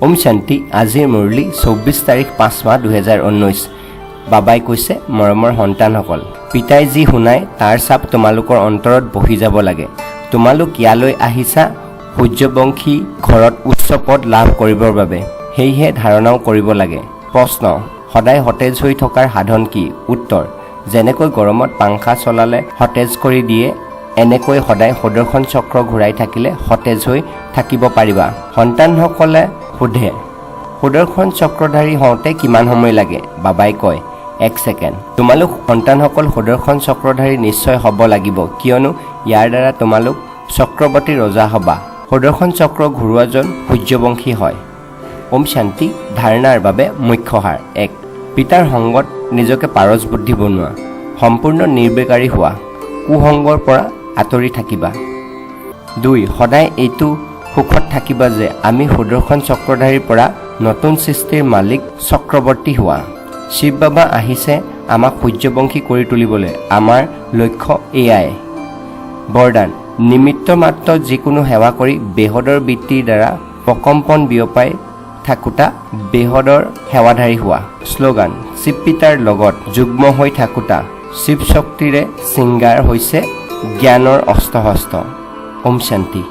ওম শান্তি। আজিৰ মুৰলী, 24 তাৰিখ, 5 মাহ 2019। বাবাই কৈছে, মৰমৰ সন্তানসকল, পিতাই যি শুনায় তাৰ চাপ তোমালোকৰ অন্তৰত বহি যাব লাগে। তোমালোক ইয়ালৈ আহিছা সূৰ্যবংশী ঘৰত উচ্চ পদ লাভ কৰিবৰ বাবে, সেয়েহে ধাৰণাও কৰিব লাগে। প্ৰশ্ন: সদায় সতেজ হৈ থকাৰ সাধন কি? উত্তৰ: যেনেকৈ গৰমত পাংখা চলালে সতেজ কৰি দিয়ে, এনেকৈ সদায় সুদৰ্শন চক্ৰ ঘূৰাই থাকিলে সতেজ হৈ থাকিব পাৰিবা। সন্তানসকলে সোধে, সুদৰ্শন চক্ৰধাৰী হওঁতে কিমান সময় লাগে? বাবাই কয়, 1 ছেকেণ্ড। তোমালোক সন্তানসকল সুদৰ্শন চক্ৰধাৰী নিশ্চয় হ'ব লাগিব, কিয়নো ইয়াৰ দ্বাৰা তোমালোক চক্ৰৱৰ্তী ৰজা হ'বা। সুদৰ্শন চক্ৰ ঘূৰোৱাজন সূৰ্যবংশী হয়। ওম শান্তি। ধাৰণাৰ বাবে মুখ্য সাৰ: 1, পিতাৰ সংগত নিজকে পাৰস বুদ্ধি বনোৱা, সম্পূৰ্ণ নিৰ্বিকাৰী হোৱা, কুসংগৰ পৰা আঁতৰি থাকিবা। 2, সদায় এইটো সুখত থাকিবা যে আমি সুদৰ্শন চক্ৰধাৰীৰ পৰা নতুন সৃষ্টিৰ মালিক চক্ৰৱৰ্তী হোৱা। শিৱ বাবা আহিছে আমাক সূৰ্যবংশী কৰি তুলিবলৈ। আমাৰ লক্ষ্য এয়াই। বৰদান: নিমিত্ত মাত্ৰ যিকোনো সেৱা কৰি বেহদৰ বৃত্তিৰ দ্বাৰা প্ৰকম্পন বিয়পাই থাকোঁতা বেহদৰ সেৱাধাৰী হোৱা। শ্লোগান: শিৱ পিতাৰ লগত যুগ্ম হৈ থাকোঁতা শিৱ শক্তিৰে শৃংগাৰ হৈছে জ্ঞানৰ অস্ত্ৰ শস্ত্ৰ। ওম শান্তি।